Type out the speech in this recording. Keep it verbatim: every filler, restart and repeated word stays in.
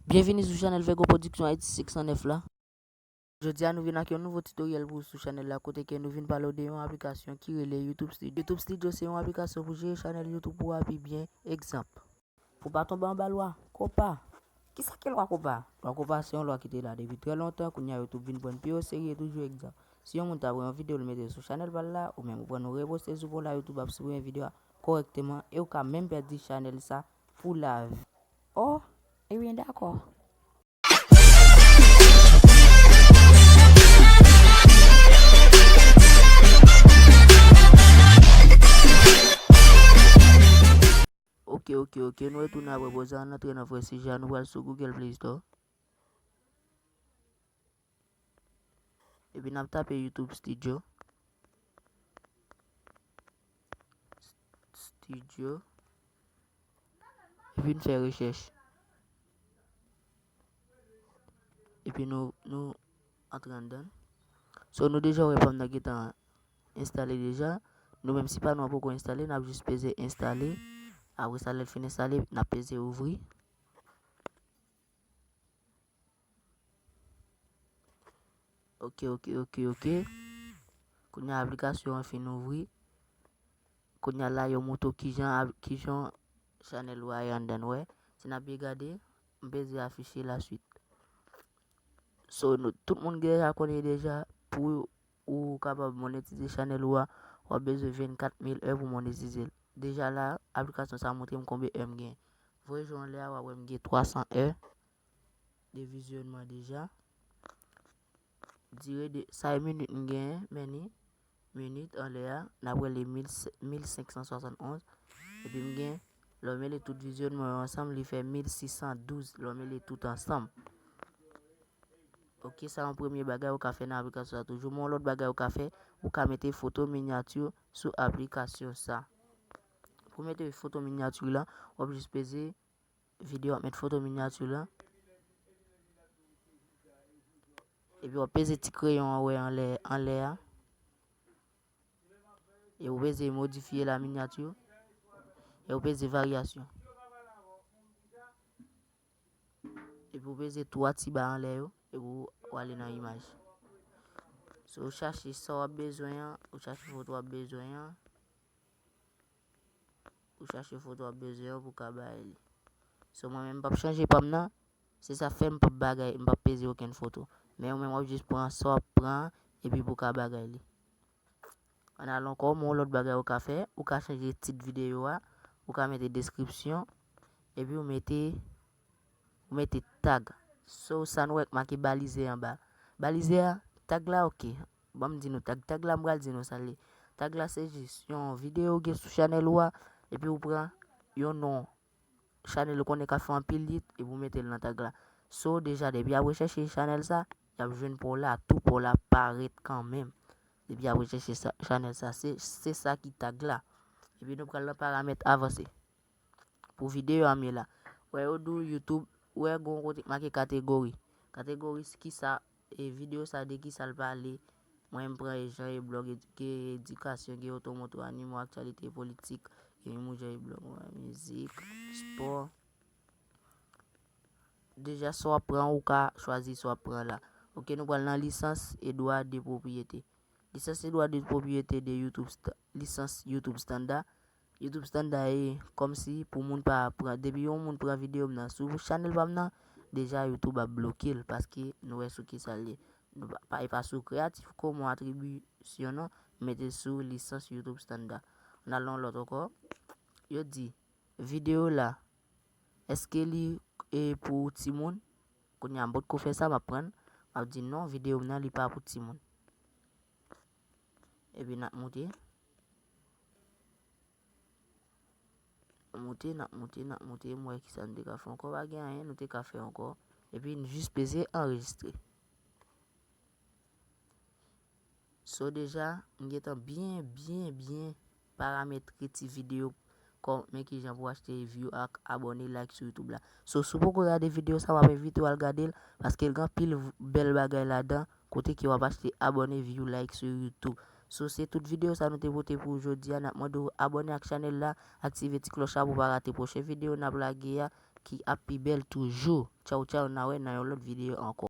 Byenvini sou chanèl Vego Production Haïti senk san nèf la. Jodi a nou vin ak yon nouvo tutoriel pou ou sou chanèl la, kote ke nou vin pale w de yon aplikasyon ki rele YouTube Studio. YouTube Studio se yon aplikasyon pou jere chanèl YouTube ou a pi byen. Egzanp, pou pa tonbe anba lwa kopa. Kisa ki lwa kopa? Lwa kopa se yon lwa ki te la depi trè lontan, kounye a YouTube vin pran pye oserye toujou. Egzanp, si yon moun ta pran yon videyo, l mete l sou chanèl pa l la, ou menm ou pran l ou reposte sou kont la, YouTube ap siprime videyo a kòrèkteman e ou ka menm pèdi chanèl sa pou lavi. Oh, ebyen dakò. Ok, ok, ok, nou retounen apre poz la, n antre nan vrè sijè a, nou pral sou Google Play Store. Epi n ap tape YouTube Studio. Studio. Epi n fè rechèch. Epi nou, nou antre anndan. So, nou deja wè pa m nan gentan enstale deja. Nou menm, si pa nou an poko enstale, n ap jis peze enstale. Apre sa, lè l fin enstale, n ap peze ouvri. Ok, ok, ok, ok. Kounye a aplikasyon an fin ouvri. Kounye a la, yo montre w kijan, kijan chanèl ou a ye anndan, wè. Si n ap byen gade, m peze afiche la suite. So, nou, tout moun deja konnen deja, pou ou kapab monetize chanèl ou a, w ap bezwen vennkat mil è pou monetize l. Deja la, aplikasyon sa montre m konbyen è m gen. Voye je w anlè a, w ap wè m gen twa san è de vizyònman deja. Dire de, sa e minit m genyen, men ni minit anlè a, n ap rele mil, mil senk san swasann onz. Epi m gen, lè w mele tout vizyònman yo ansanm, li fè mil sis san douz, lè w mele tout ansanm. Ok, sa yon premye bagay ou ka fè nan aplikasyon sa toujou. Men yon lòt bagay ou ka fè, ou ka mete foto minyati sou aplikasyon sa. Pou mete foto minyati la, w ap jis peze videyo ap met foto minyati la. Epi w ap peze ti kreyon an wè anlè, anlè a. E ou peze modifye la minyati. E ou peze varyasyon. Epi ou peze twa ti ba anlè yo. Epi ou ale nan imaj. So, ou chache sa w ap bezwen an, ou chache foto w ap bezwen an. Ou chache foto w ap bezwen an pou w ka bay li. So, mwen menm, m p ap chanje pa m nan. Se sa fè m p ap bagay, m p ap peze okenn foto. Men ou menm, w ap jis pran sa w ap pran an, epi pou w ka bagay li. Ann al ankò, men yon lòt bagay ou ka fè, ou ka chanje tit videyo a, ou ka mete deskripsyon, epi ou mete ou mete tag. So, sa nou wè k make balize anba. Balize a, tag la, ok. Ban m di nou tag. Tag la, m pral di nou sa l ye. Tag la, se jis yon videyo ou gen sou chanèl ou a, epi ou pran yon non chanèl ou konnen k ap fè anpil hit, epi ou mete l nan tag la. So, deja, depi y ap rechèche chanèl sa, y ap jwenn pa w la, tou pa w la parèt kanmenm. Depi y ap rechèche sa, chanèl sa, se, se sa ki tag la. Epi nou pral nan paramèt avanse. Pou videyo a m ye la. Wè yo di w YouTube, wè gon kote k make kategori. Kategori s-, kisa, e videyo sa de kisa l pale. Mwen m pran e jan e blòg, ed-, gen edikasyon, gen otomoto, animo, aktyalite, politik, gen imou jan e blòg, mizik, spò. Deja sa w ap pran, ou ka chwazi sa w ap pran la. Ok, nou pral nan lisans e dwa de pwopriyete. Lisans e dwa de pwopriyete de YouTube sta-, lisans YouTube standa. YouTube standa e kòmsi pou moun pa pran, depi yon moun pran videyo m nan sou chanèl pa m nan, deja YouTube ap bloke l paske nou wè sou kisa l ye. Nou pa, pa, e pa sou Creative Commons atribisyon non, mete sou lisans YouTube standa. N al nan lòt ankò. Yo di, videyo la, èske li, e, pou timoun? Kounye a m potko fè sa, m ap pran l. M ap di non, videyo m nan, li pa pou timoun. Epi n ap moute. N ap moute, n ap moute, n ap moute. M wè kisa n te ka fè ankò. Pa gen anyen nou te ka fè ankò. Epi n jis peze anrejistre. So deja, m gentan byen, byen, byen parametre ti videyo kòm men kijan pou achte view ak abòne, like sou YouTube la. So, si w poko gade videyo sa, m ap envite w al gade l, paske l gen anpil v-, bèl bagay ladan, kote ke w ap achte abòne, view, like sou YouTube. So, se tout videyo sa nou te pote pou w jodi a. N ap mande w abòne ak chanèl la, aktive ti klòch la pou w pa rate pwochen videyo n ap lage a. ki ap pi bèl toujou. Tchaw, tchaw, n a wè nan yon lòt videyo ankò.